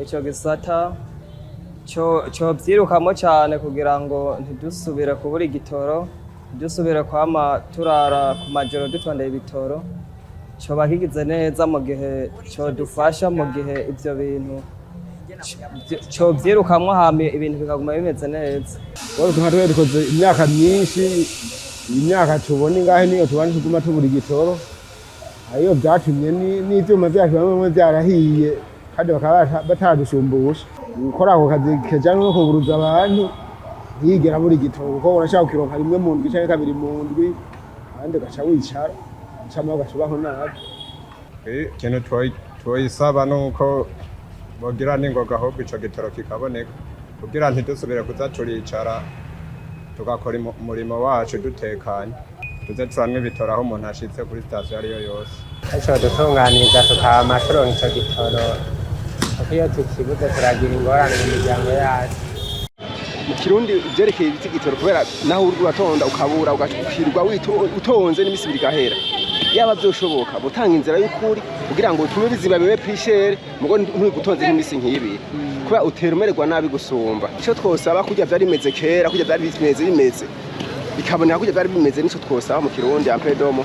Ico gisata covyirukamo cane kugira ngo ntidusubire kubura igitoro, ntidusubire kwama turara ku majoro dutondeye ibitoro. Coba kigize neza mu gihe codufasha, mu gihe ivyo bintu covyirukamwo, hama ibintu bikaguma bimeze neza. Wowe nka twe dukoze imyaka myinshi, imyaka tubona ingahe niyo tubona tuguma tubura igitoro. Ariyo vyatumye n'ivyuma vyacu bamwe bamwe vyarahiye, kandi bakaba batadushumbusha. Gukora ako kazi kajanye no kunguruza abantu, ntiyigera abura igitoro, kuko urashaka kukironka rimwe mu ndwi canke kabiri mu ndwi, ahandi ugaca wicara ucama, ugaca ubaho nabi. Ikintu twoyisaba nuko bogira n'ingoga, ahubwo ico gitoro kikaboneka, kugira ntidusubire kuza turicara, tugakora umurimo wacu dutekanye, tuze turanywa ibitoro aho umuntu ashitse kuri sitasiyo ariyo yose. Ico dutunganiriza tukama turonka ico gitoro, kuko iyo tukibuze turagira ingorane mu miryango yacu. Mu Kirundi ivyerekeye ibiti gitoro, kubera naho uri uratonda ukabura, ugakwirwa utonze n'imisi 2 igahera. Yaba vyoshoboka butanga inzira y'ukuri kugira ngo utume biziba, bibe plus cher, mugo ntigutonze nk'imisi nk'ibiri, kubera utera umererwa nabi gusumba. Ico twosaba, kurya vyari bimeze kera, kurya vyari bimeze bikaboneka kurya vyari bimeze, nico twosaba mu Kirundi ampedomo.